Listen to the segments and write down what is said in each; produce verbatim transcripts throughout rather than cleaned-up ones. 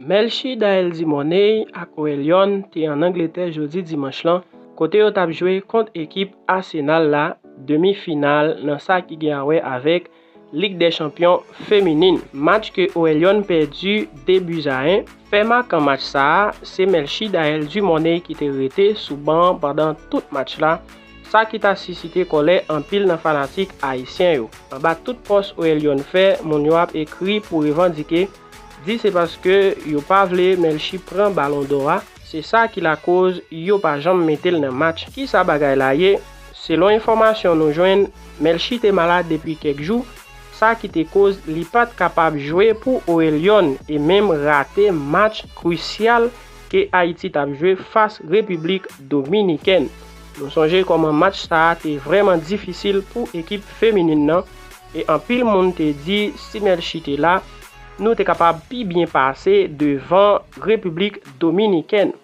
Melchie Daëlle Dumornay ak Aurélionne te ann Angletè jodi dimanch lan, kote yo t ap jwe kont ekip Arsenal la, demi final nan sa ki gen a wè avèk Lig dè Chanpyon feminin. Match ke Aurélionne pèdi de buts à un. Fè makan match sa a, se Melchie Daëlle Dumornay ki te rete sou ban an pandan tout match la, sa ki ta sisite kòlè anpil nan fanatik ayisyen yo. Anba tout pòs Aurélionne fè, moun yo ap ekri pou revandike, di se paske yo pa vle Melchie pran Balon dò a, se sa ki lakoz yo pa janm mete l nan match. Kisa bagay la ye? Selon enfòmasyon nou jwenn, Melchie te malad depi kèk jou, sa ki te koz li pa t kapab jwe pou Aurélionne e menm rate match krisyal ke Ayiti t ap jwe fas Repiblik Dominikèn. Nou sonje kòman match sa a te vrèman difisil pou ekip feminin nan, e anpil moun te di si Melchie te la, nou te kapab pi byen pase devan Repiblik Dominikèn.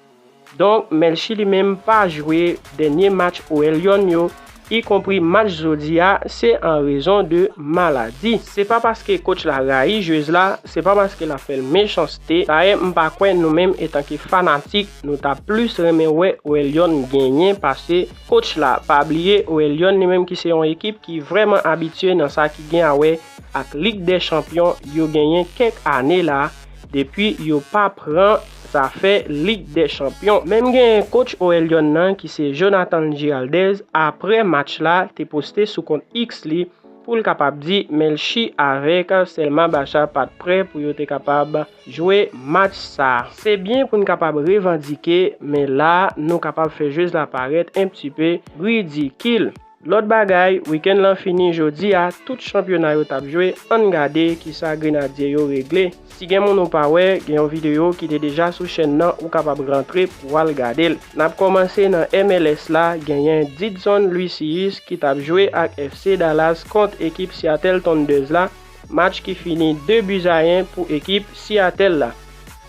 Donk, Melchie li menm pa jwe dènye match Aurélionne yo, ikonpri match jodi a, se an rezon de maladi. Se pa paske coach la rayi jwez la, se pa paske l ap fè l mechanste. Dayè, m pa kwè nou menm etanke fanatik, nou ta plis renmen wè Aurélionne genyen pase coach la. Pa bliye, Aurélionne li menm ki se yon ekip ki vrèman abitye nan sa ki gen a wè ak Lig dè Chanpyon yo genyen kèk ane la, depi yo pa pran zafè Lig dè Chanpyon. Menm genyen coach Aurélionne nan ki se Jonathan Giraldez, apre match la, te poste sou kont X li pou l kapab di Melchie avèk Selma Bachar pa t prè pou yo te kapab jwe match sa a. Se byen pou n kapab revandike, men la, nou kapab fè jwez la parèt un petit peu ridikil. Lòt bagay, wikenn lan fini jodi a, tout chanpyona yo t ap jwe, ann gade kisa Grenadye yo regle. Si gen moun ou pa wè, gen yon videyo ki te deja sou chèn nan, ou kapab rantre pou w al gade l. N ap kòmanse nan M L S la, genyen Didson Lucius ki t ap jwe ak F C Dallas kont ekip Seattle Thunders la, match ki fini de buts à un pou ekip Seattle la.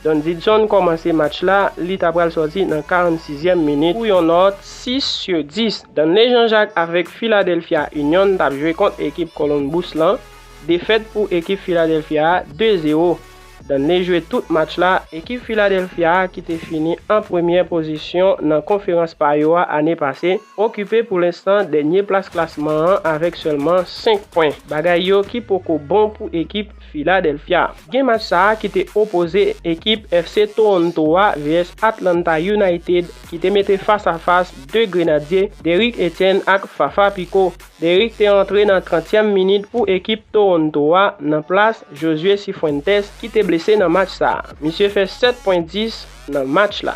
Don Didson kòmanse match la, li ta pral sòti nan karannsizyèm minit pou yon nòt sis sur dis. Danley Jean-Jacques avèk Philadelphia Union t ap jwe kont ekip Columbus lan, defèt pou ekip Philadelphia a de zewo. Danley jwe tout match la, ekip Philadelphia a ki te fini an premyè pozisyon nan konferans pa yo a ane pase, okipe pou lenstan dènye plas klasman an avèk sèlman senk pwen. Bagay yo ki poko bon pou ekip Philadelphia. Gen match sa a ki te opoze ekip F C Toronto a V S Atlanta United ki te mete fas a fas de Grenadye, Derrick Etienne ak Fafa Picault. Derrick te antre nan trantyèm minit pou ekip Toronto a nan plas Josué Cifuentes ki te blese nan match sa a. Misye fè sèt pwen dis nan match la.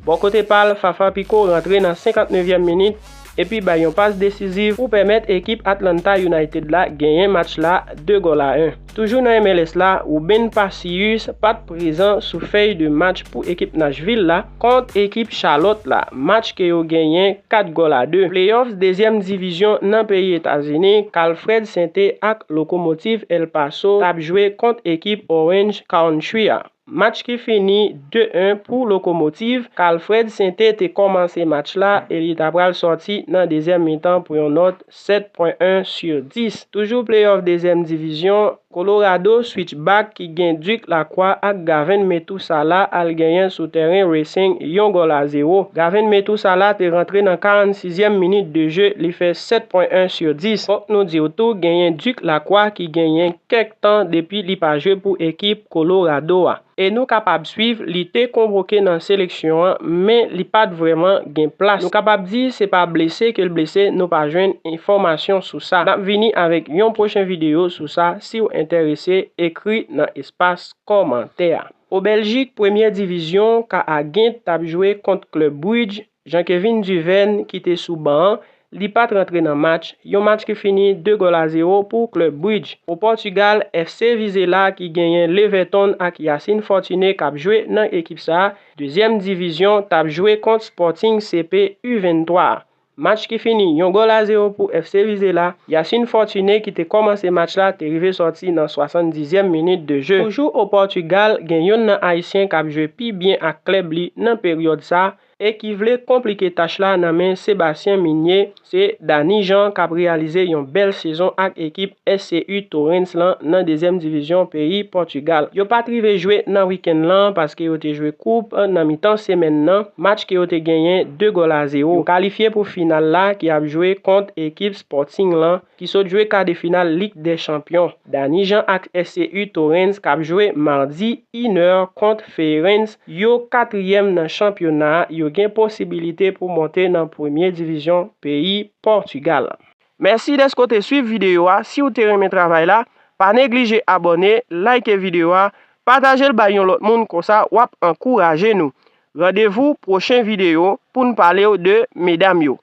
Bò kote pa l, Fafa Picault rantre nan senkantnevyèm minit epi bay yon pas desiziv pou pèmèt ekip Atlanta United la genyen match la de gòl a en. Toujou nan M L S la, Ruben Pacius pa t prezan sou fèy de match pou ekip Nashville la kont ekip Charlotte la, match ke yo genyen kat gòl a de. Playoff dezyèm divizyon nan peyi Etazini, Calfred Sainte ak Lokomotiv El Paso t ap jwe kont ekip Orange Country a. Match ki fini de en pou Lokomotiv. Calfred Sainte te kòmanse match la e li ta pral sòti nan dezyèm mitan pou yon nòt sèt pwen en sur dis. Toujou playoff dezyèm divizyon, Colorado switchback ki gen Duke Lacroix ak Gavin Metusala al genyen sou tèren Racing yon gòl a zewo. Gavin Metusala te rantre nan karannsizyèm minit de je, li fè sèt pwen en sur dis. Fòk nou di w tou, genyen Duke Lacroix ki genyen kèk tan depi li pa jwe pou ekip Colorado a. E nou kapab swiv, li te konvoke nan seleksyon an, men li pa t vrèman gen plas. Nou kapab di se pa blese ke l blese, nou pa jwenn enfòmasyon sou sa. N ap vini avèk yon pwochen videyo sou sa, si w enterese, ekri nan espas kòmantè a. O Bèljik, premyè divizyon, Ka a Gent t ap jwe kont Club Brugge, Jean-Kevin Duverne ki te sou ban an, li pa t rantre nan match, yon match ki fini de gòl a zewo pou Club Brugge. O Pòtigal, F C Vizela ki genyen Leverton ak Yacine Fortuné k ap jwe nan ekip sa a, dezyèm divizyon, t ap jwe kont Sporting C P U venntwa a. Match ki fini yon gòl a zewo pou F C Vizela, Yacine Fortuné ki te kòmanse match la te rive sòti nan swasanndizyèm minit de je. Toujou o Pòtigal, gen youn nan Ayisyen k ap jwe pi byen ak klèb li nan peryòd sa a, e ki vle konplike tach la nan men Sébastien Migné, se Dany Jean k ap reyalize yon bèl sezon ak ekip S C U Torrens lan nan dezyèm divizyon peyi Pòtigal. Yo pa t rive jwe nan wikenn lan paske yo te jwe koup nan mitan semèn nan, match ke yo te genyen de gòl a zewo. Yo kalifye pou final la ki ap jwe kont ekip Sporting lan ki sot jwe ka de final Lig dè Chanpyon. Dany Jean ak S C U Torrens k ap jwe madi inè kont Ferenc, yo katriyèm nan chanpyona a, yo gen posibilite pou monte nan premye divizyon peyi Pòtigal. Mèsi dèske w te swiv videyo a. Si w te renmen travay la, pa neglije abòne, like videyo a, pataje l bay yon lòt moun, konsa w ap ankouraje nou. Randevou pwochen videyo pou n pale w de medam yo.